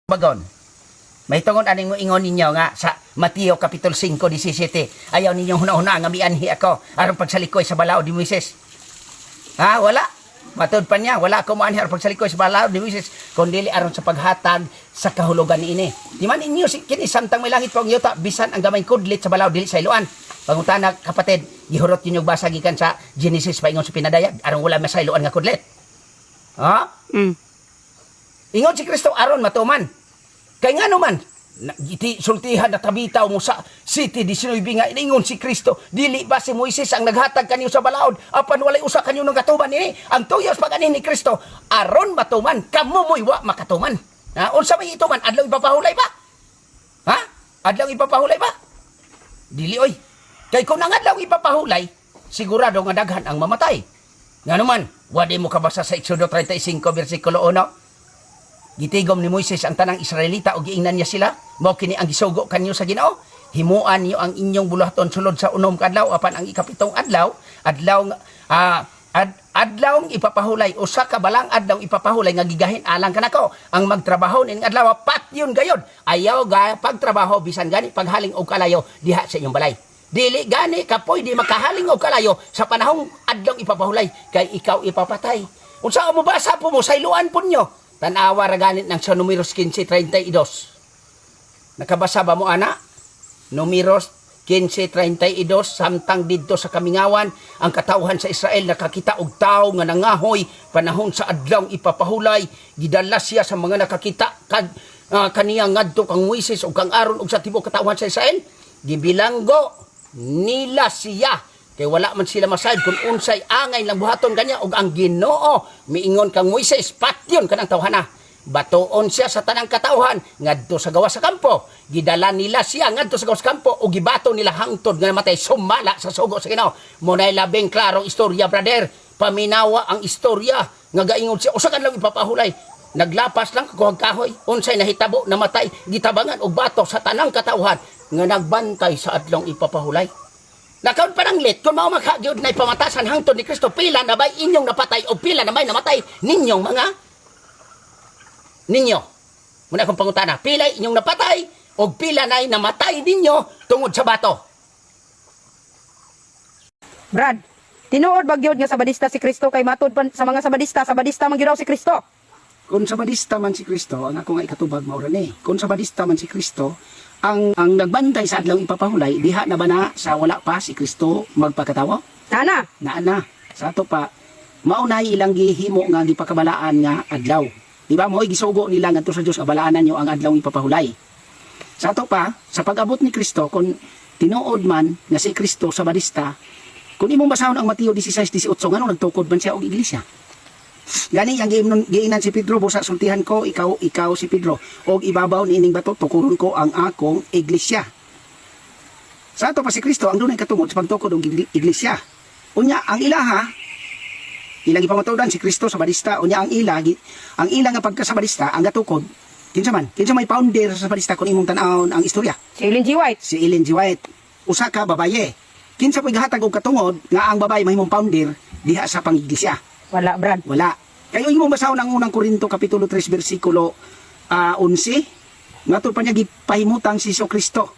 Bagon. May tungod aning mo ingon ninyo nga sa Mateo Kapitulo 5:17, ayaw ninyong huna-huna nga mianhi ako aron pagsalikoy sa balaod ni Moises. Ha, wala. Matod pa niya, wala ako moanhi aron pagsalikoy sa balaod ni Moises, kundi aron sa paghatag sa kahulugan niini. Di man inyo si kini samtang may langit pa ang yuta, bisan ang gamay kudlit sa balaod dili sayloan. Pangutana, kapatid, gihurot ninyo basa gikan sa Genesis paingon sa pinadayag aron wala masayloan nga kudlit. Ha? Ingon si Kristo aron matuman. Kay nga naman, na, iti sultihan na tabitaw mo sa 7:19 nga ingon si Kristo, dili ba si Moises ang naghatag kanyo sa balaod apan walay usa kanyo nang katuman ini? Ang tuyos pag ni Kristo aron matuman, kamo mo'y wa makatuman. Ha, unsa may ituman? Adlaw ipapahulay ba? Ha, adlaw ipapahulay ba? Dili oy. Kay kung ang adlaw ipapahulay, sigurado nga daghan ang mamatay. Nga naman, wadi mo kabasa sa Exodo 35 versikulo 1? Gitigom ni Moises ang tanang Israelita ug giingnan niya sila, mao kini ang gisugo kanyo sa Ginoo. Himuan niyo ang inyong buluhaton sulod sa 6 ka adlaw, apan ang ikapitong adlaw, adlaw adlaw ipapahulay, usa ka balang adlaw ipapahulay nga gigahin alang kanako. Ang magtrabaho ning adlaw patyon gayod. Ayaw ga pagtrabaho bisan gani paghaling og kalayo diha sa inyong balay. Dili gani ka pwede makahaling og kalayo sa panahong adlaw ipapahulay kay ikaw ipapatay. Unsa mo basa po mo sayloan po nyo? Tanawa ra ganit ng sa Numeros 15:32. Nakabasa ba mo ana? Numeros 15:32, samtang didto sa kamingawan ang katawhan sa Israel nakakita og tawo nga nangahoy panahon sa adlaw ipapahulay, gidala siya sa mga nakakita kad kaniya ngadto kang Moises ug kang Aaron ug sa tibuok katawhan sa Israel. Gibilanggo nila siya kay wala man sila masayod kung unsay angay lang buhaton kanya, ug ang Ginoo miingon kang Moises, "Patyon kanang tawhana, batoon siya sa tanang katawhan ngadto sa gawas sa kampo." Gidala nila siya ngadto sa gawas sa kampo ug gibato nila hangtod nga namatay, sumala sa sugo sa Ginoo. Mo nay labing klarong istorya, brother. Paminawa ang istorya nga gaingon siya usa ka lang ipapahulay, naglapas lang kuhag kahoy. Unsay nahitabo? Namatay, gitabangan og bato sa tanang katawhan nga nagbantay sa adlong ipapahulay. Nakaon pananglit, kung mao makagyod na ipamatasan hangtod ni Kristo, pila na ba'y inyong napatay o pila na ba'y namatay ninyong mga ninyo? Muna akong pangutana, pila inyong napatay o pila na'y namatay ninyo tungod sa bato? Brad, tinuod ba gyud nga Sabadista si Kristo kay matud pa sa mga Sabadista, Sabadista man gyud daw si Kristo? Kung Sabadista man si Kristo, ang ako nga ikatubag mao ni. Kung Sabadista man si Kristo, ang nagbantay sa adlaw ipapahulay, diha na ba na sa wala pa si Kristo magpakatawo? Nana, Naa na. Sa ato pa, maunay ilang gihimo nga gipakabalaan nga adlaw. Di ba mo'y gisugo nila ngadto sa Dios nga balaanan nyo ang adlaw ipapahulay. Sa ato pa, sa pag-abot ni Kristo, kung tinuod man nga si Kristo Sabadista, kung imong basahon ang Mateo 16:18, ngano nagtukod man siya og iglesia? Gani ang giingnan si Pedro, "Busa sultihan ko, ikaw si Pedro, og ibabaw niining bato tukuron ko ang akong iglesia." Sa ato pa, si Kristo ang dunay katungod sa pagtukod og iglesia. Unya ang ilaha ilang ipamatuodan si Kristo Sabadista, unya ang ila nga pagkasabadista ang gatukod kinsa man? Kinsa may founder sa Sabadista kung imong tan-awon ang istorya? Si Ellen G. White. Si Ellen G. White. Usa ka babaye. Kinsa po'y gahatag og katungod nga ang babaye mahimong founder diha sa pangiglesia? Wala, Brad. Wala. Kayo imong basahon ang Unang Korinto kapitulo 3 bersikulo 11. Ngadto pa niya gipahimutang si Kristo.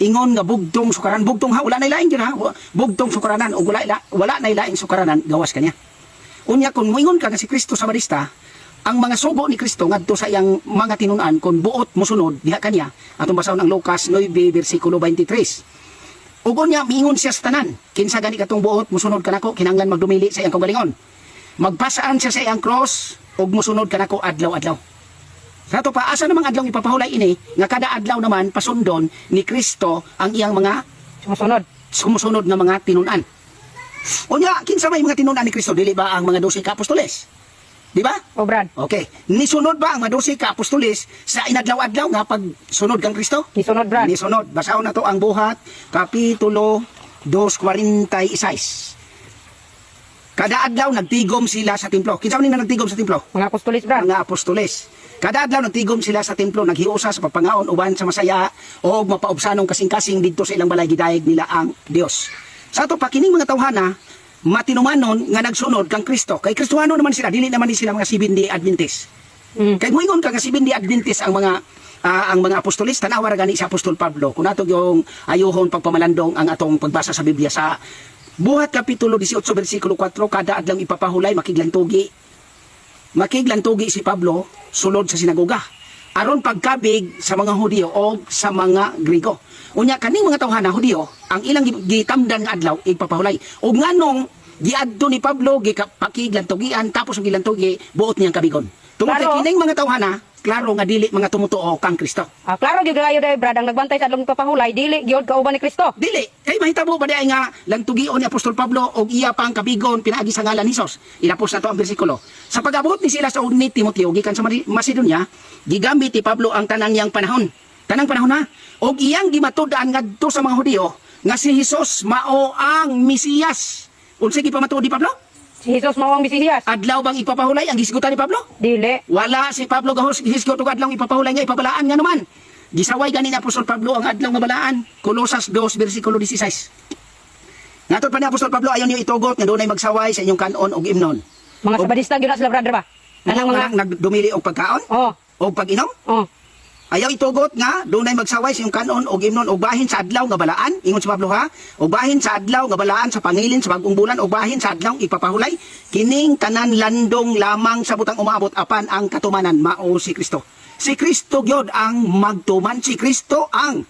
Ingon nga bugtong sukaran, bugtong ha, wala na laing gyud ha. Bugtong sukaranan ug wala na laing sukaranan gawas kaniya. Unya kung moingon ka nga si Kristo Sabadista, ang mga sugo ni Kristo ngadto sa iyang mga tinun-an kung buot mosunod diha kaniya, atong basahon ang Lucas 9 bersikulo 23. Ug unya miingon siya sa tanan, kinsa gani katong buot mosunod kanako kinahanglan magdumili sa iyang kaugalingon. Magpasaan siya sa iyang cross ug mosunod kanako adlaw-adlaw. Sa ato pa, asa namang adlaw ipapahulay ini nga kada adlaw naman pasundon ni Kristo ang iyang mga Sumusunod. Sumusunod nga mga tinun-an? Unya, kinsa may mga tinun-an ni Kristo? Dili ba ang mga 12 ka apostoles? Di ba? O, Brad. Okay. Nisunod ba ang mga 12 ka apostoles sa inadlaw-adlaw nga pagsunod kang Kristo? Nisunod, Brad. Nisunod. Basahon na to ang Buhat, Kapitulo 2:46. Kada adlaw nagtigom sila sa templo. Kinsa man ni nagtigom sa templo? Mga apostoles, Brad. Mga apostoles. Kada adlaw nagtigom sila sa templo, naghiusa sa pagpangaon uban sa masaya o mapaubsanong kasing-kasing didto sa ilang balay, gidayeg nila ang Dios. Sa ato pa, kining mga tawhana matinumanon nga nagsunod kang Kristo. Kay Kristohano naman sila, dili naman ni sila mga Seventh Day Adventist. Kay moingon ka nga Seventh Day Adventist ang mga apostolis, tanawa ra gani si Apostol Pablo. Kung ato yung ayuhon pagpamalandong ang atong pagbasa sa Biblia sa Buhat kapitulo 18 bersikulo 4, kada adlaw ipapahulay makiglantugi. Makiglantugi si Pablo sulod sa sinagoga aron pagkabig sa mga Hudiyo o sa mga Grigo. Unya kaning mga tawhana Hudiyo, ang ilang gitamdan nga adlaw igpapahulay. Ug nganong giadto ni Pablo gipakiglantugian, tapos ang gilantugi buot niyang kabigon? Tungod kay kining mga tawhana klaro nga dili mga tumutuo kang Kristo. Ah, klaro gyud kayo dahil, Brad, ang nagbantay sa adlong ipapahulay dili gyud kauban ni Kristo. Dili kay mahitabo ba diay nga lantugion ni Apostol Pablo og iya pang kabigon pinaagi sa ngalan ni Hesus? Ilapos na to ang bersikulo. Sa pag-abot ni Silas og ni Timoteo gikan sa Macedonia, gigamit ni Pablo ang tanang niyang panahon. Tanang panahon na og iyang gimatud-an ngadto sa mga Hudiyo nga si Hesus mao ang Mesiyas. Unsay gipamatuod ni Pablo? Si Jesus mao ang Mesiyas. Adlaw bang ipapahulay ang gisgutan ni Pablo? Dili. Wala si Pablo gahos hisgot og adlaw ipapahulay nga ipabalaan nga naman. Gisaway gani ni Apostol Pablo ang adlaw nga balaan. Kolosas 2 bersikulo 16. Ngatod pa ni Apostol Pablo, ayaw niyo itugot nga dunay magsaway sa inyong kanon og imnon. Mga Sabadista gyud na sila, brother ba? Kanang mga Mga nagdumili og pagkaon Oh, og pag-inom. oh. Ayaw itugot nga dunay magsaway sa inyong kanon og imnon og bahin sa adlaw nga balaan, ingon si Pablo ha, og bahin sa adlaw nga balaan sa pangilin sa bagong bulan og bahin sa adlaw ipapahulay, kining tanan landong lamang sa butang umaabot, apan ang katumanan mao si Kristo. Si Kristo gyud ang magtuman, si Kristo ang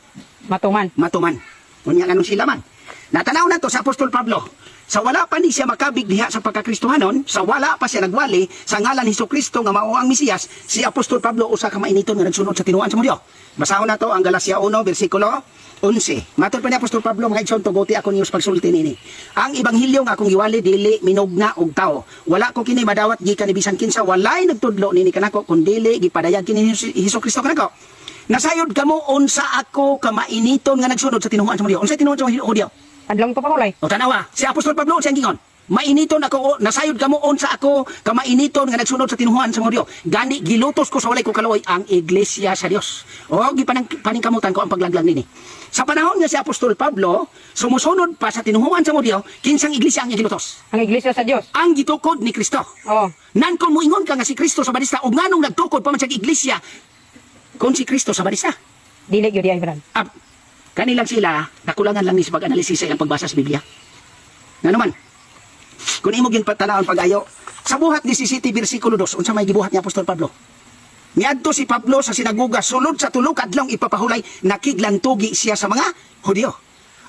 Matuman. Matuman. Unya nganong sila man. Natanaw na to sa Apostol Pablo. Sa wala pa ni siya makabig diha sa pagkakristohanon, sa wala pa siya nagwali sa ngalan ni Kristo nga mao ang Mesiyas, si Apostol Pablo usa ka mainiton nga nagsunod sa tinuan sa Dios. Basahon nato ang Galacia 1 bersikulo 11. Matod pa ni Apostol Pablo, "Mga igsoon, tuguti ako niyo sa pagsulti nini. Ang ebanghelyo nga akong giwali dili minugna og tawo. Wala ko kini madawat gikan ni bisan kinsa, walay nagtudlo nini kanako kun dili gipadayag kini ni Hesus Kristo kanako. Nasayod kamo unsa ako kamainiton nga nagsunod sa tinuan sa Dios." Unsa tinuan sa Dios? Adlong ipapahulay. O tanawa, si Apostol Pablo siyang gingon. "Mainiton ako, o, nasayod kamo unsa ako kamainiton nga nagsunod sa tinuhuan sa mga Dios. Gani gilutos ko sa walay ko kaluoy ang iglesia sa Dios. O gipanang paningkamutan ko ang paglaglag nini." Sa panahon nga si Apostol Pablo sumusunod pa sa tinuhuan sa mga Dios, kinsang iglesia ang gilutos? Ang iglesia sa Dios. Ang gitukod ni Kristo. Oh. Nan kung muingon ka nga si Kristo Sabadista, og nganong nagtukod pa man siya iglesia kung si Kristo Sabadista? Dili gyud ay, Brad. Ah, kanilang sila, nakulangan lang ni sa pag-analisis sa ilang pagbasa sa Biblia. Nga naman, kung imo gyud patanawon pag-ayo, sa Buhat 17 bersikulo 2, unsa may gibuhat ni Apostol Pablo? Miadto si Pablo sa sinagoga sulod sa tulo ka adlawng ipapahulay, nakiglantugi siya sa mga Hudyo.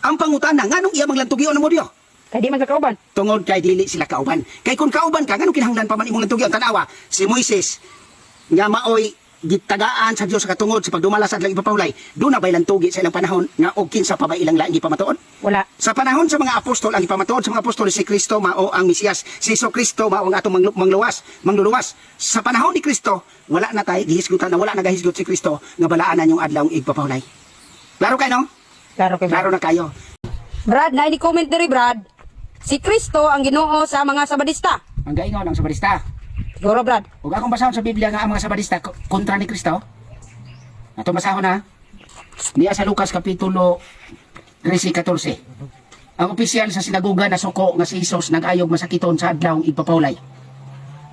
Ang pangutana, nganong iya manglantugion ang Hudyo? Kay di man sa kauban. Tungod kay dili sila kauban. Kay kung kauban ka, nganong kinahanglan pa man imong lantugion? Tanawa, si Moises nga maoy gitagaan sa Dios sa katungod sa pagdumala sa adlaw ipapahulay, doon na ba'y lantugi sa ilang panahon nga og kinsa pa ba ilang laing gipamatuod? Wala. Sa panahon sa mga apostol, ang ipamatuod sa mga apostol, si Kristo mao ang Mesiyas, si Hesus Kristo mao ang atong mangluwas, mangluluwas. Sa panahon ni Kristo, wala na tay gihisgutan na wala na gahisgot si Kristo nga balaanan yung adlaw igpapahulay. Klaro kay no? Klaro kay Klaro Brad. na kayo. Brad, na ni comment diri, Brad. Si Kristo ang Ginoo sa mga Sabadista. Ang gaingon ang Sabadista. Siguro, Brad. Ug akong basahon sa Biblia nga ang mga Sabadista kontra ni Kristo. Ato basahon ha. Niya sa Lucas kapitulo 13:14. Ang opisyal sa sinagoga nasuko nga si Hesus nag-ayog masakiton sa adlaw igpapahulay.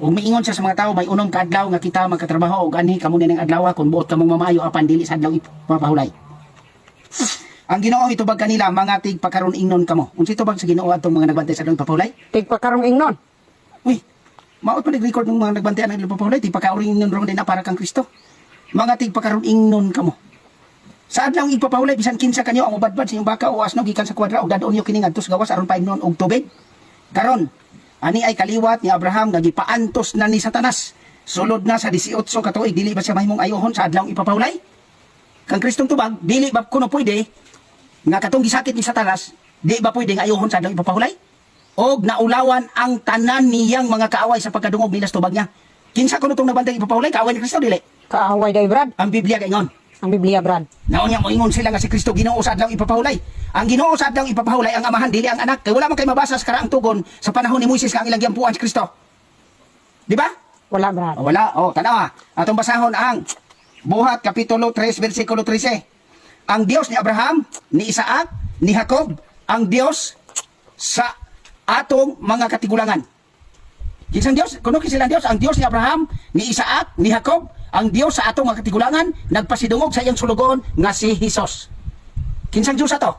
Ug miingon siya sa mga tao, "May unom ka adlaw nga kita magkatrabaho ug anhi kamo ning adlaw kung buot kamong mamayo, apan dili sa adlaw ipapahulay." Ang Ginoo itubag kanila, "Mga tigpakaron ingnon kamo." Unsay tubag sa Ginoo atong mga nagbantay sa adlaw ipapahulay? Tigpakarong ingnon. Uy, maot pa nag-record ng mga nagbantayan ng ipapahulay, tigpakaroon ingnon ron din na para kang Kristo. "Mga tigpakaroon ingnon kamo. Sa adlaw ipapahulay, bisan kinsa kanyo ang ubadbad sa inyong baka o asno gikan sa kwadra og dadon niyo kini ngadto sa gawas aron paimnon og tubig. Karon, ani ay kaliwat ni Abraham nga gipaantos na ni Satanas. Sulod na sa 18 ka tuig, dili ba siya mahimong ayohon sa adlaw ipapahulay?" Kang Kristong tubag, dili ba kuno pwede nga katong gisakit ni Satanas, di ba pwede nga ayohon sa adlaw ipapahulay? Og naulawan ang tanan niyang mga kaaway sa pagkadungog nila sa tubag niya. Kinsa kuno tong nabantay ipapahulay? Kaaway ni Kristo, dili? Kaaway day, Brad. Ang Biblia gaingon. Ang Biblia, Brad. Naon niya moingon sila nga si Kristo Ginoo sa adlaw ipapahulay. Ang Ginoo sa adlaw ipapahulay ang Amahan, dili ang anak. Kay wala man kay mabasa sa karaang tugon sa panahon ni Moises nga ang ilang giampuan si Kristo. Di ba? Wala, Brad. O, wala. Oh, tanawa. Atong basahon ang Buhat kapitulo 3 bersikulo 13. Ang Dios ni Abraham, ni Isaac, ni Jacob, ang Dios sa atong mga katigulangan. Kinsang Dios? Kuno kinsa ang Dios? Ang Dios ni Abraham, ni Isaac, ni Jacob, ang Dios sa atong mga katigulangan, nagpasidungog sa iyang sulugoon nga si Hesus. Kinsang Dios ato?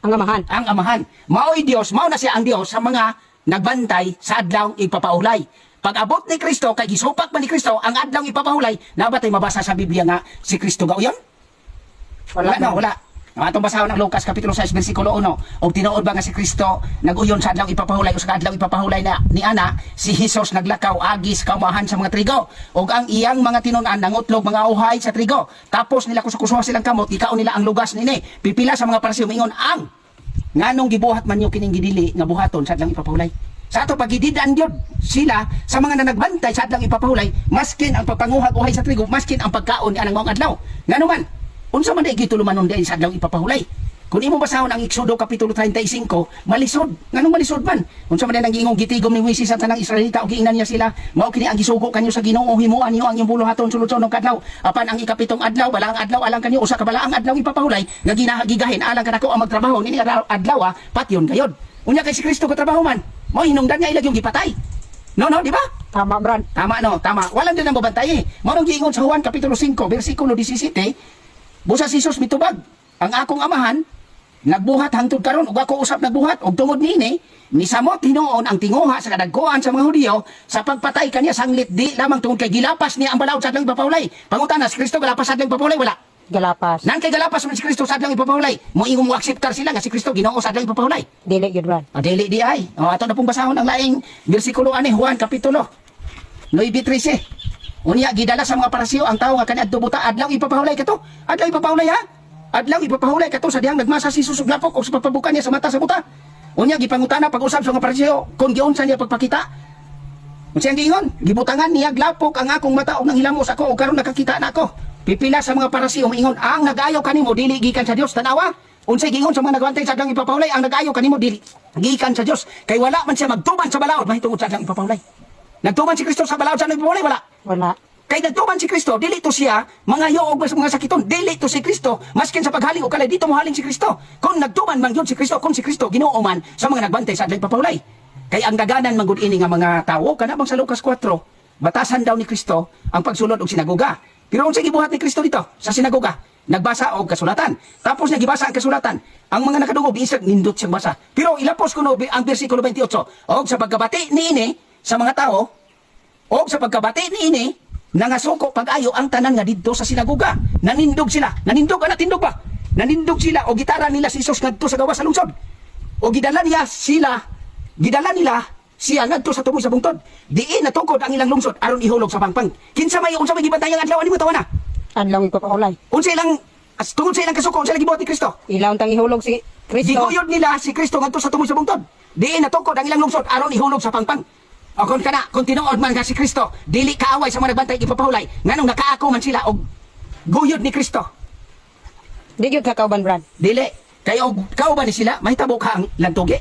Ang Amahan. Ang Amahan. Maoy Dios, mao na siya ang Dios sa mga nagbantay sa adlaw ipapahulay. Pag abot ni Kristo, kay gisupak man ni Kristo ang adlaw ipapahulay, naa ba tay mabasa sa Biblia nga si Kristo gauyon? Wala, no, wala. Ang atong basahon ang Lucas kapitulo 6 bersikulo 1. Og tinuod ba nga si Kristo nag-uyon sa adlaw ipapahulay o sa adlaw ipapahulay na ni ana, si Hesus naglakaw agi sa kaumahan sa mga trigo, og ang iyang mga tinun-an nangutlog mga uhay sa trigo. Tapos nila kusukusuha silang kamot, gikaon nila ang lugas niini. Pipila sa mga Pariseo mingon ang nganong gibuhat man niyo kining gidili nga buhaton sa adlaw ipapahulay? Sa ato pagididaan gyud sila sa mga nanagbantay sa adlaw ipapahulay, maskin ang pagpanguhag uhay sa trigo, maskin ang pagkaon ni anang maong adlaw. Ngano man? Unsa man day gitulumanon diay sa adlaw ipapahulay? Kung imo basahon ang Exodo kapitulo 35, malisod. Nganong malisod man? Unsa man day nang giingong gitigom ni Moises ang tanang Israelita ug giingnan niya sila, mao kini ang gisugo kanyo sa Ginoo, himuan niyo ang inyong buluhaton sulod sa unong kadlaw. Apan ang ikapitong adlaw, balaang adlaw alang kanyo, usa ka balaang adlaw ipapahulay nga ginagigahin alang kanako ang magtrabaho nini adlaw, patyon gayod. Unya kay si Kristo katrabaho man. Mao hinungdan nga ilag yung gipatay. No, no, di ba? Tama, Brad. Tama no, tama. Walang din ang babantay eh. Mao nang giingon sa Juan kapitulo 5 bersikulo 17, busa si Jesus mitubag, "Ang akong Amahan nagbuhat hangtod karon ug ako usab nagbuhat." Ug tungod niini, nisamot hinuon ang tinguha sa kadagkoan sa mga Hudiyo sa pagpatay kaniya sanglit di lamang tungod kay gilapas niya ang balaod sa adlaw ipapahulay. Pangutana, si Kristo galapas sa adlaw ipapahulay, wala? Galapas. Nan kay galapas man si Kristo sa adlaw ipapahulay, moingon mo akseptar sila nga si Kristo Ginoo sa adlaw ipapahulay? Dili gyud, Brad. Ah, dili di ay. O, ato na pong basahon ang laing bersikulo ani, Juan kapitulo 9:13. Unya gidala sa mga Parisiyo ang tawo nga kaniadto buta adlaw ipapahulay kato. Adlaw ipapahulay ha. Adlaw ipapahulay kato sa dihang nagmasa si Jesus og lapok og sa pagpabuka niya sa mata sa buta. Unya gipangutana pag-usab sa mga Parisiyo kung giunsa niya pagpakita. Unsa ang giingon? "Gibutangan niya lapok ang akong mata ug nanghilamos ako ug karon nakakita na ako." Pipila sa mga Parisiyo moingon, "Ang nagayo kanimo dili gikan sa Dios." Tanawa. Unsay giingon sa mga nagwantay sa adlaw ipapahulay? Ang nagayo kanimo dili gikan sa Dios kay wala man siya magtuman sa balaod mahitungod sa adlaw ipapahulay. Nagtuman si Kristo sa balaod sa adlaw ipapahulay, wala? Wala. Kay nagtuman si Kristo, dili to siya mga og mga sakiton, dili to si Kristo maskin sa paghaling o kalay dito mohaling si Kristo. Kung nagtuman man gyud si Kristo, kung si Kristo Ginoo man sa mga nagbantay sa adlaw ipapahulay. Kay ang daganan man gud ini nga mga tawo kana bang sa Lucas 4, batasan daw ni Kristo ang pagsulod og sinagoga. Pero unsay gibuhat ni Kristo dito sa sinagoga? Nagbasa og kasulatan. Tapos niya gibasa ang kasulatan. Ang mga nakadungog giisag nindot siyang basa. Pero ilapos kuno ang bersikulo 28. Og sa pagkabati niini sa mga tao, og sa pagkabati niini, nangasuko pag-ayo ang tanan nga didto sa sinagoga. Nanindog sila. Nanindog ana tindog ba? Nanindog sila og gitara nila si Jesus ngadto sa gawas sa lungsod. O gidala niya sila, gidala nila siya ngadto sa tumoy sa bungtod. Diin natukod ang ilang lungsod aron ihulog sa pangpang. Kinsa may unsa may gibantayan ang adlaw ani mo tawa na? Adlaw ipapahulay. Unsa ilang as tungod sa ilang kasuko, unsa ilang gibuhat ni Kristo? Ilaw tang ihulog si Kristo. Giguyod nila si Kristo ngadto sa tumoy sa bungtod. Diin natukod ang ilang lungsod aron ihulog sa pangpang. O kung kana, kung tinuod man nga si Kristo, dili kaaway sa mga nagbantay ipapahulay, nganong nakaako man sila og guyod ni Kristo? Di gyud ka kauban, Brad. Dili. Kay og kauban ni sila, mahitabo ka ang lantugi.